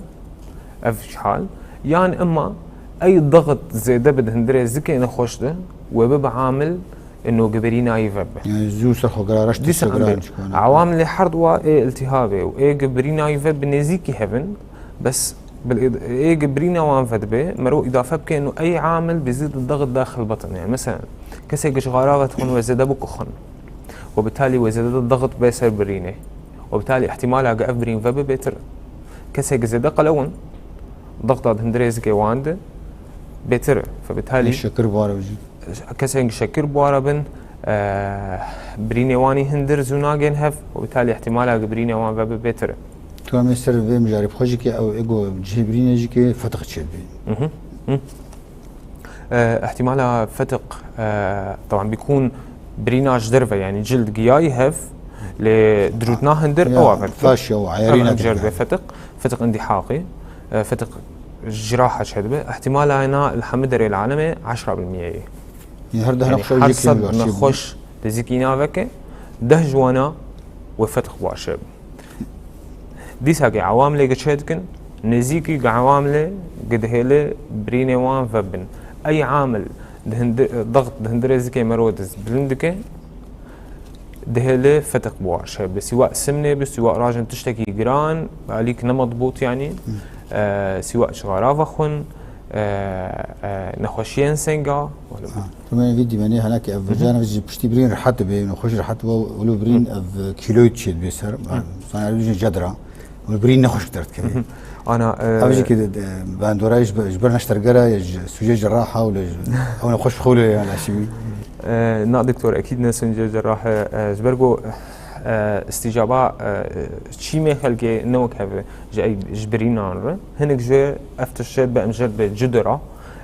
ev hal. Yan ima ey dixit zêde bi di hundirê zikê nexweş de, we bibe amil ino gi birîna yî vebe. Yani zû ser xwe gira reş. Dîsa em bên. Ewam lê her dua ê iltihabê û ê gi birîna yî ve bi nêzîkî hevin, bes bil-, ê gi birîna wan ve dibe, mero îdafe bike ino ey amil bi zî di dixit daxil bitin. Yani mesela, kesê gi ji xara ve dixwin we zêde bikuxin. We bi talî we zêde di dixit bê ser birînê. We bi talî ihtimala gi ev birîn ve bi bêtir. Kesê gi zêde qelewin, dixita di hundirê zikê wan de bêtir e. Fe bi talî şekir bar e jî. Kesên şekir buhara bin, e, birînê wanî hundir zû nagên hev û bi talî ihtimala gi birînê wan ve bi bêtir e. Tu em ê ser vê mijarê bi xwe jî ke ew ego cihê birînê jî ke fetiq çêdibê. Mhm. Mhm. E, ihtimala fetiq, e, taban bikûn birîna ji derve, yani cild giyayî hev, lê dirûtna hundir ew a fetiq. Faşya û ayarîna. Em, em jê re dibê fetiq. Fetiq indihaqî, e, fetiq ciraha çêdibe. Ihtimala ena li hemî derê li alemê eşra bil miyeyê. Her deh nexweş her sed nexweş li zîkî naveke, deh ji wana we fetiq başe. Dîsa ke ewam lê gi çê dikin, nêzîkî gi ewam lê gi dihêle birînê wan vebin. Ey amil di hindi-, dixit di hundirê zikê mero diz bilind dike, dihêle fetiq buwaşe. Bi sîwa simnê, bi sîwa rajin tiştekî giran, alîk ne medbût yani. E, sîwa çixara vexwin, e, e, nexweşiyên senga. Ha, tu me vî dîmenê hene ki ev cana jî piştî birîn rehet dibe, nexweş rehet dibe, wilo birîn ev kîloyî çê dibe ser. Sana ev jî cedra. Wilo birîn nexweş derdikeve. Ana, e, ev jî ki de, de, bandora ji ber, ji ber neştergera, ji sûcê cerraha wilo, ew nexweş xewle ya laşî. E, na doktor, ekîd ne sûcê cerrahe, e, ji ber ku, e, îstîcaba, e, çîmê xelkê ne wek hev e, ji ey, ji birînan re. Hinek ji ev tişt be em jê re be cudura.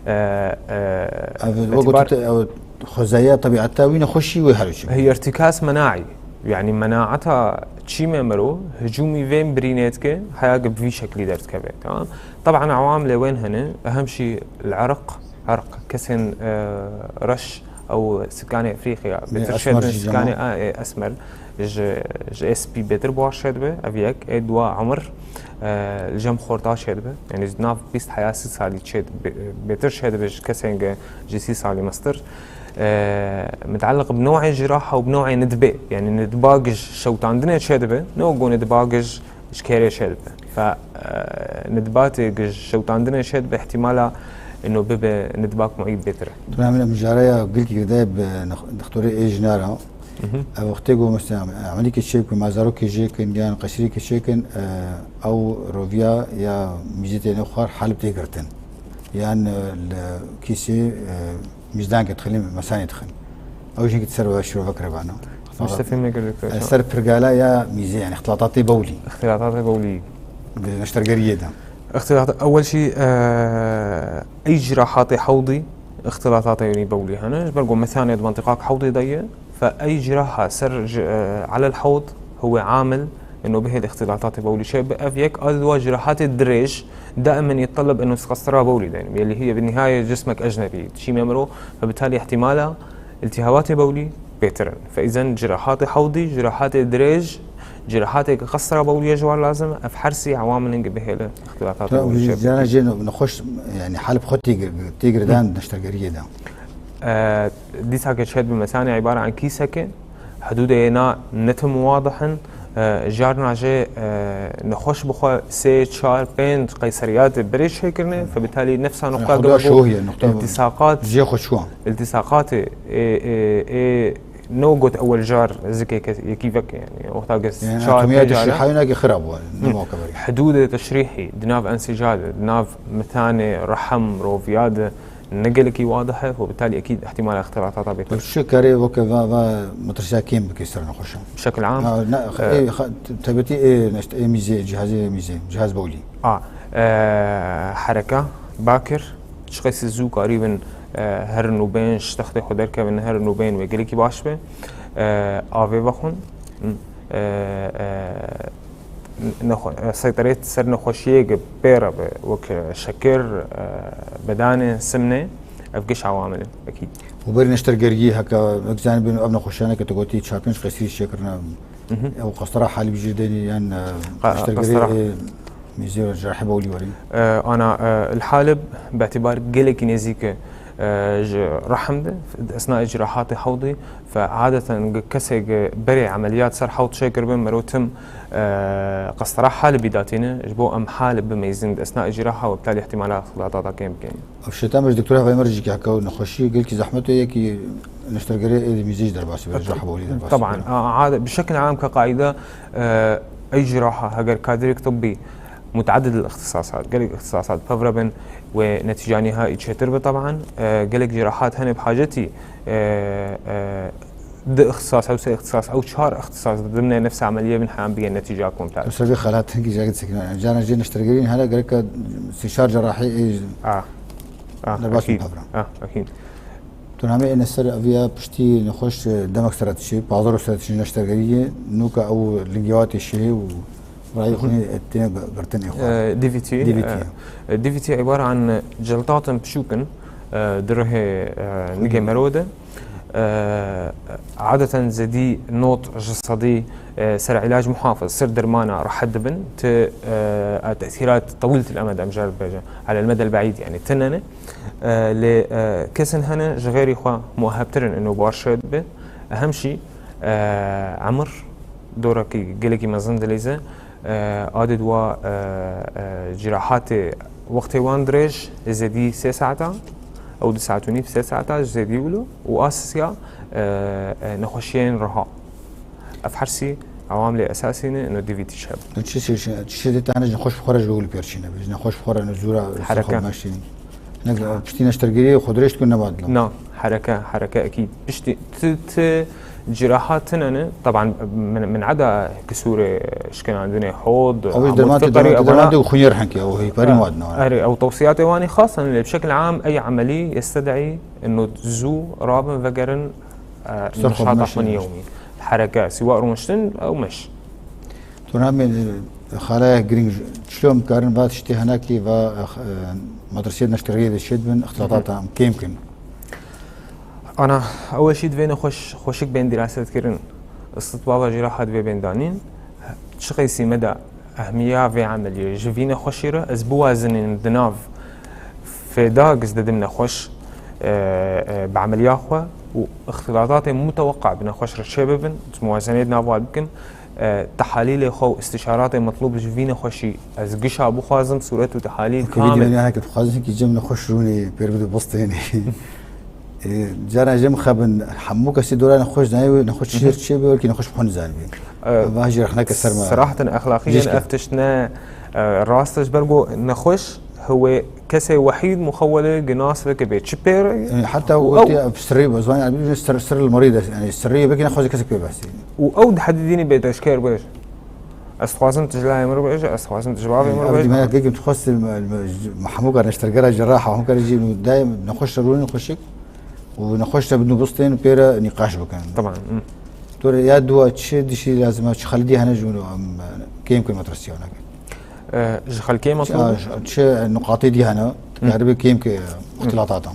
E, e, ev, wek îtibar gotu te, ew xwezaya tebîeta wî nexweşî wê her çi. Heye irtikas menaî. Yani menaeta çîmê mero hicûmî vê birînê dike, heya ki bi vî şeklî derdikeve. Tamam. Taban ewam lê wên hene, ehem şî li erq, erq, kesên, e, reş, ew sikanê Efrîqya, bêtir şêdin sikanê, a, e, esmer, ji, ji ê spî bêtir buhar şêdibe, ev yek, ê dua emir, e, li cem xorta şêdibe. Yani ji nav bîst heya sî salî çê, bê-, bêtir şêdibe ji kesên ge ji sî salî mestir. E, muteleq bi new'ê ciraha û bi new'ê nidbê. Yani nidba ge ji şewtandinê çêdibe, ne wek go nidba ge ji ji kêrê çêdibe. Fe, e, nidbatê gi şewtandinê çêdibe, ihtimala ino bibe nidbak muîb bêtir e. Tu namîne mijareya gilkî girdaye bi nix-, dixtorê ê jina re. Mhm. Ev wextê ku mesela emelîkê çêkin, mazarokê çêkin, yan qesirîkê çêkin, e, ew roviya ya mîzê têne xwar halib tê girtin. Yan, e, li kîsê, e, mîzdankê dixilin, mesanê dixin. Ew jî ser ve şirove kiribana. Mustefî me girdik. E, ser pirgala ya mîzê, yani ixtilatatê bewlî. Ixtilatatê bewlî. Di neştergeriyê de. Ixtilat-, ewel şî, e, ey cirahatê hewdî, ixtilatatê bewlî hene. Ji ber ku mesanê di mentiqak hewdê de ye. Fe ey ciraha ser ji, e, alel hewd huwe amil, ino bihêl ixtilatatê bewlî çêbe. Ev yek a dua cirahatê dirêj, daimen yettaleb ino qestra bewlî denim. Yelî hiye bi nihayê cismek ecnebî. Çîmê miro, fe bitalî ihtimala iltihabatê bewlî bêtir in. Fe îzen cirahatê hewdî, cirahatê dirêj, cirahatê qestra bewlî ji war lazim, ev hersî ewamilin ki bihêle ixtilatatê bewlî çêbe. Cana jê nexweş, yani halib xwe tê gir-, tê girdan neştergeriyê de. E, dîsa ke çêt bi mesanê îbare an kîseke, hudûdê na ne tim wadih in, e, carna jê, e, nexweş bixwe sê, çar, pênc qeyseriyatê berê çêkirine, fe bitalî nefsa nuqta Xuda gelo şohiye, nuqta iltisaqat, cihê xwe çû. Iltisaqatê ê, ê, ê, no got ewel car zikê kes, yekî veke, yani, wexta kes Yani çar, atomiyat pênc jî jara. Hayna ki xirab bû, ne Hı. muteber. Hudûdê teşrîhî, di nav ensicadê, di nav mitanê, rehem, roviya de, ne gelekî wadih e, û bitalî ekîd ihtimala ixtilatata bêtir. Tu çi karê weke va, va matrisiya kêm bikî ser nexweşan? Bi şekil am, Ha, ne, e, ê, xa-, tebetî ê neşt-, ê mîzê, cihazê mîzê, cihaz bewlî. A, e, hereka, bakir, çiqasî zû karîbin, e, herin û bên, ji textê xwe derkevin, herin û bên wê gelekî baş be. E, avê vexwin, e, e, nexwe-, e, seyterê ser nexweşiyê ki pê re be, wek, e, şekir, e, bedanê, simnê, ev giş awamil in, ekîd. Û berî neştergeriyê heka, wek zanibin ev nexweşiyane ke tu gotî çar pênc qesrî çêkirine, Mhm. ew qestera halî bijîr denî yan, e, Qa-, neştergerê, qestera. E, mîzê cerahî bewlî werî? E, ana, e, li Halib, betibar gelekî nêzîk e, e, ji rehim de, di esnayê cirahatê hewdî, Fe adeten gi kesê gi berê emeliyat ser hewt çêkiribin, mero tim, e, qestera Halibî datîne, ji bo em Halib bimeyzin di esna îcra ha we bitalî ihtimala ixtilata da kêm bikin. Ev şeta me ji doktora Hevaymer jî heke nexweşî gelkî zehmet e, yekî neştergerê ê mîzê jî derbasî be, Taban. Ji hewlî derbasî be. A, a, bi şekil am ke qaîde, e, ey ciraha heger kadirek tibbî mutedid el-ixtisasat, gelek ixtisasat pevre bin wê netîca nîhaî çêtir bi taban. E, gelek cirahat hene bi hacetî e, e, du ixtisas, ew sê ixtisas, ew çar ixtisas dimne nefs emeliyê bin heyan bigên netîca kompleks. Mesela bir xelat hingî cagit sekine. Cana jê neştergerîn hele gereka sê çar cerahî ê Ah, ah, derbas ekîd. Pevran. Ah, ekîd. Tu namê êne ser eviya piştî nexweş, e, demek stratejî, pazar û stratejî neştergerî ye, nûka ew lingewatê şihê û rayê xwe tê girtin ê xwe. E, D V T, D V T. E, D V T îbare an celtatin piçûk in, e, di rihê, e, nigê mero de. E, adeten zêdî not ji sedî, e, ser îlac muhafiz, ser dermana rehet dibin, ti, e, tesîrat tewîl til emed em jar bêje, alel medel beîd, yani tinene. E, lê, e, kesin hene ji xêrî xwe muehebtir in ino bar şêt bi. Ehem şî, e, emir dorekî gelekî mezin dileyze, e, adê dua, e, e, cirahatê wextê wan dirêj, zêdî sê saeta, ew du saet û nîv, sê saeta, zêdî wilo û asisiya, e, e, nexweşiyên reha. Ev hersî ewamlê esasî ne, ino D V T çêb. Çi, çi, çi, çi de tane ji xweş bi xwe re ji wî li pêr çîne, ji xweş bi xwe re ne zûra Hereke. Xwe meşîn. Ne, piştî neştergiriyê xwe dirêj dikun ne badlo. Na, hereke, hereke ekîd. Piştî ti, ti cirahat tine ne, taban min, min eda kisûrê şkenandinê hod, Ew ji derman tê, derman tê, derman tê û xunyê rehnkê, ew hêparî wadin. Erê, ew tewsiyatê wanî xas in, lê bi şekil am ey emelî yestedî ino zû rabin vegerin, e, Ser xwe nişata meşin. Xwe yewmî. Hereke, siwa rûniştin, ew meş. Tu namê, e, xalaya girîng ji, çilo em karin va tiştê henekî va, e, e, medresê neşteriyê de çêdibin, ixtilatata em kêm kin. Ana, ew ê şî divê ne xweş, xweşik bên diraset kirin. Istitbaba jî re hat vê bên danîn. Çi qeysî me de ehmiya vê emeliyê ji vî nexweşî re ez biwazinin di nav fêda giz dedim nexweş, e, e, bi emeliya xwe û ixtilatatê muteweqa bi nexweş re çêbibin, muwazeneyê di nav wan bikin. E, tehalîlê xwe û istişaratê metlûb ji vî nexweşî ez gişa bixwazim, sûret û tehalîl Wekî vî kamil. Dîmenê heke dixwazin ki cem nexweş rûnê pêr bide bistênê. E, cara cem xebin hemû kesî dora nexweş zanî wê nexweş çi çê bê wekî nexweş xwe nizanî bê. E, Eva jî rexneke ser me. Seraheten exlaqî Cişke. Ev tişt ne, e, rast e ji ber ku nexweş hiwê kesê wehîd muxewwelê gi nas veke bê çi pê re. Yani, heta Û wekî ew ev sirrî be, zimanê erbî sir, sir li merî de, yani, sirrî ye, belkî nexwaze kesek pê behsê. Û ew di hedî dînî bê teşkêr bêj. Ez dixwazim tu ji layê min re bêje, ez dixwazim tu ji bavê min re Ev bêje. Dîmena gelkî dixwast Mahmûka neştergera cerraha, Mahmûka jî daim nexweş rûnî xweşik û nexweş te bidin bistên pê re nîqaş bikin. Tamam. Hı. Tu re ya dua çi dişî lazim e, çi xelidî hene ji û em kêm kin metresiya nakin. E, ji xelkê Çi, metlûb? Çi nuqatê dî hene, Hı. Dikaribê kêm ke ixtilata da.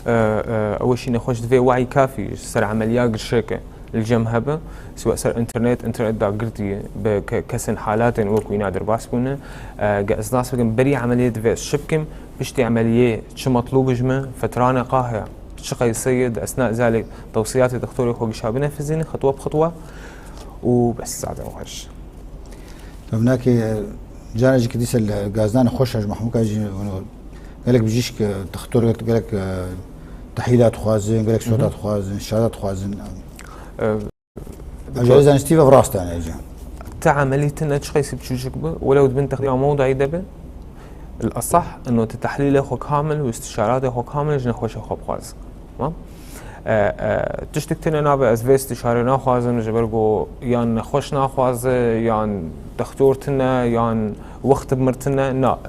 E, e, ew şî nexweş divê we'î kafî ji ser emeliya girşeke li cem hebe, siwa ser internet, internet da girtî bi ke-, kesên halatên wek wîna derbas bûne. E, ge ez nas bikim berî emeliyê divê ez çi bikim, piştî emeliyê çi metlûb ji min, fetrane qahe, çi qeyseyê di esna izalê tewsiyatê doktorê xwe gişa binefizîne, xetwe bi xetwe û bes zaten xweş. Evnakê, e, cara jî ki dîse li gazdan xweş e ji Mahmûka jî, gelek bijîşk, e, textor gelek, e, tehlîla dixwazin, gelek sota dixwazin, şada dixwazin. E, Ev ji zanistî ve rast e jî. Te emelî tine çi qeysî biçûçik bi, welew di bin texdîra mewdayî de be, el esah eno te tehlîlê xwe kamil û istişaratê xwe kamil ji nexweşê xwe bixwaz. Tamam? E, e, tiştek tine nabe, ez vê istişarê naxwazim, ji ber ku yan nexweş naxwaze, yan dextor tine, yan wext bi mir tine. Na,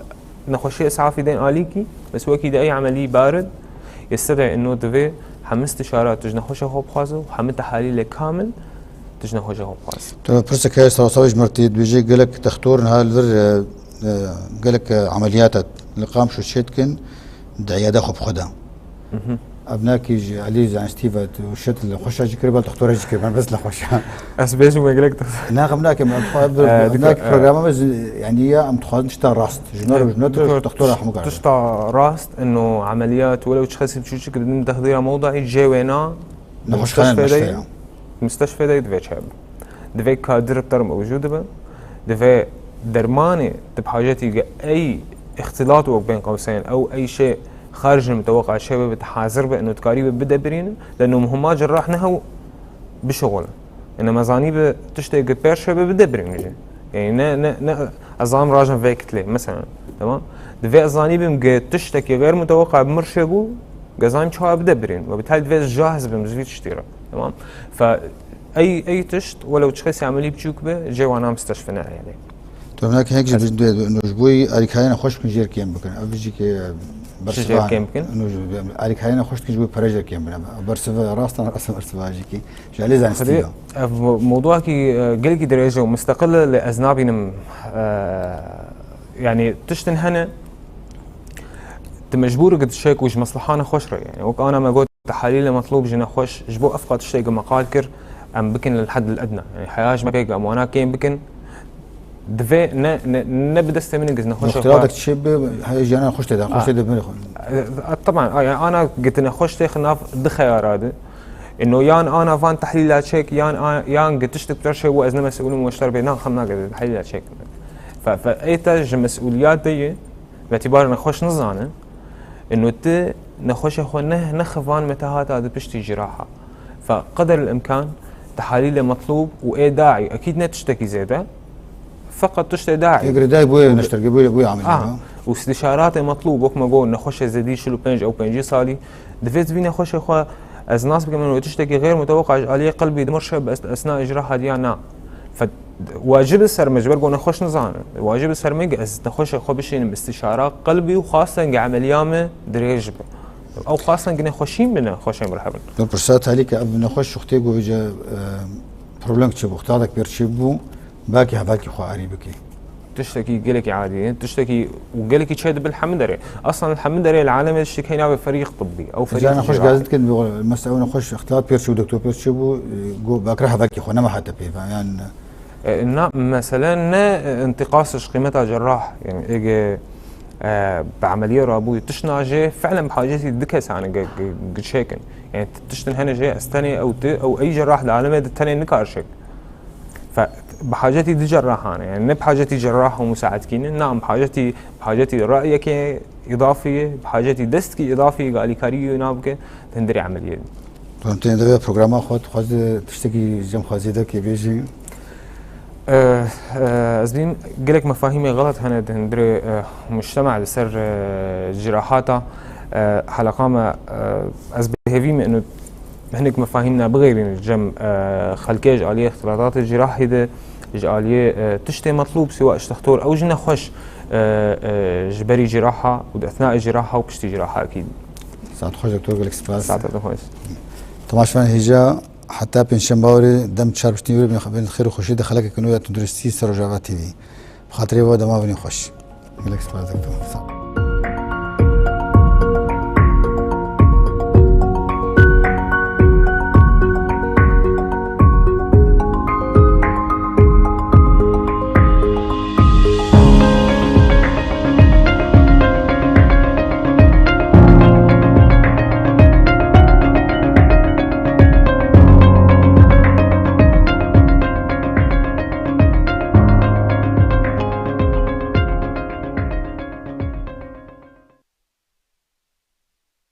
nexweşiyê safî tên alîkî, bes wekî di ey emelî barid, yested'î eno divê hemî istişara tu ji nexweşê xwe bixwaze û hemî tehalîlê kamil tu ji nexweşê xwe bixwaze. Tu pirsek heye, sawsav ji mir tê, dibêje gelek dextor niha li vir, e, e, gelek, e, emeliyata li Qamişlo çê dikin, di eyada xwe bi xwe de. Mhm. Ev nakî ji alî zanistî ve tu şet li xweşa jî kir, bel dextora jî kir, ben bes li xweşa. Ez bêjim we gelek dixwazim. Na, xem nakim, em xwe, Eh, ev dikor, nakî eh. Programa me zi-, yani ya em dixwazin tişta rast. Ji nor, ji nor Dikor, dextora hemû kar. Tişta rast, eno emeliyat, welew çi xesî biçûçik, di bin texdîra mewdayî, cê wêna, Nexweşxane, musteshfê de, musteshfê ya. Musteshfê de divê çêbe. Divê kadir bi te re mewcûd be. Divê dermanê tu bi hacetî ge ey îxtilat wek bên qewseyn, ew ey şê xarij li miteweqa çêbe, bi te hazir be, eno dikarî be bide birînin, leno muhima cerrah ne hew bişixule. Ene me zanî bi tiştê ge pêr çêbe bide birînin jî. Yani ne, ne, ne, ez zanim rajin vê kitlê, mesela, tamam? Divê ez zanî bim ge tiştekî xêr miteweqa bi mir çêbû, ge zanim çawa bide birîn. We bi tal divê ez cahz bim ji vî tiştî re, tamam? Fe ey, ey tişt, welew çi qesî emelî biçûk be, cê wana misteshfê ne yani. Tu evnakî hek jî Evet. Ji bo alîkariyên xweş bikin jêr kêm bikin. Ev jî ki, e, Çi bersiva jêr kêm bikin? Eno ji alîkariyên xweş dikin ji bo pere jêr kêm bikin. Bersiva rast e, rast e bersiva jî ki. Ji alî zanistî Xwedê, ya. Ev mo-, mewduakî, e, gelkî dirêj e û misteqil e, lê ez nabînim, e, yani tiştin hene, tu mecbûr ki tişek û ji meslehana xweş re. Yani wek ana me got, tehalîlê metlûb ji nexweş, ji bo ev qat tiştekî me qal kir, em bikin lil heddil edna. Yani heya ji me pêk em wana kêm bikin, divê ne, ne, ne bi destê min giz nexweşa Muxtiratek xwe. Çi bi, hey, jiyana xweş tê de, xweş Ah. Tê de bin xwe. Eh, eh, teban, ah, yani ana gitine xweş tê xwe nav di xeyara de. Ino yan ana van tehlîla çek, yan a-, yan gi tiştek pir çê û ez ne mesûlim û eşter bê, na xem nagirê tehlîla çek. Fe, fe, ê te ji mesûliyat de ye, ve tîbar nexweş nizane. Ino ti nexweşê xwe ne, ne xivan metehata di piştî ciraha. Fe qeder el imkan tehalîlê metlûb û ê daî, ekîd ne tiştekî zêde, feqet tiştê daî. Ê girêdayî bûye neşterge, bûye, bûye ameliyat, Aha. Ha. Û istişaratê metlûb, wek me got, nexweşê zêdî çil û pênc ew pêncî salî, divê divî nexweşê xwe, ez nas bikim, wê tiştekî xêr muteweqa ji aliyê qelbî dimir şe, bi esna îcra hadiya na. Fe, wacib li ser me, ji ber ku nexweş nizane. Wacib li ser me ki ez nexweşê xwe bişînim istişara qelbî û xwastin ki emeliya me dirêj be. Ew xwastin ki nexweşîn bi nexweşên bi hebin. Dur pirsa talî ke ev nexweş wextê ku vêce, e, problem çêbû, xitatek pêr çêbû, belkî hevalkî xwe arî bikî. Tiştekî gelekî adî ye, tiştekî û gelekî çê dibe li hemî derê. Eslan li hemî derê li alemê tiştekî heyna be ferîq tibbî. Ew ferîq Carna xweş ciraha. Gazî dikin, mesela ew nexweş ixtilat pêr çû, doktor pêr çûbû, e, got, bakira hevalkî xwe, nema hate pê, yan, E, na, mesele ne, e, intiqas ji qîmeta cerrah. Yani, êgê, e, bi emeliyê rabûyî tişt najê, fi'len bi hacetî di kesane ge-, ge-, gi çêkin. Yani, t-, tiştin hene jê, ez tenê ew ti, ew ey cerrah di alemê di tenê nikar çêk. Fe, bi hacetî di cerrahan e. Yani ne bi hacetî cerrah û musaedkî ne, na, bi hacetî, bi hacetî rayekê îdafî ye, bi hacetî destkî îdafî ye, alîkarî wî nabike, di hundirê emeliyê. Tamam, tu êndî vê programa xwe, tu xwazî tiştekî cem xwazî de kê bêjî? Eh, eh, ez bîm gelek mefahîmê xelet hene di hundirê, eh, mujtema li ser, eh, cirahata, eh, heleqa me, eh, ez bi hêvî me ino hinek mefahîm ne bixêrîn cem, eh, xelkê ji aliyê îxtîlatatê cirahî de, ji aliyê, eh, tiştê metlûb siwa ji dextor ew ji nexweş, eh, eh, ji berî ciraha û di ethnayê ciraha û piştî ciraha ekîd. Saet xweş doktor, gelek spas. Saet xweş. Temaşevan hêja heta pêncşemba warê dem çar piştî wê bên xêr û xweşî de xelekek nû ya tunduristî ser Rojava T V. Bi xatirê we dema vinî xweş. Gelek spas doktor. Sağ ol.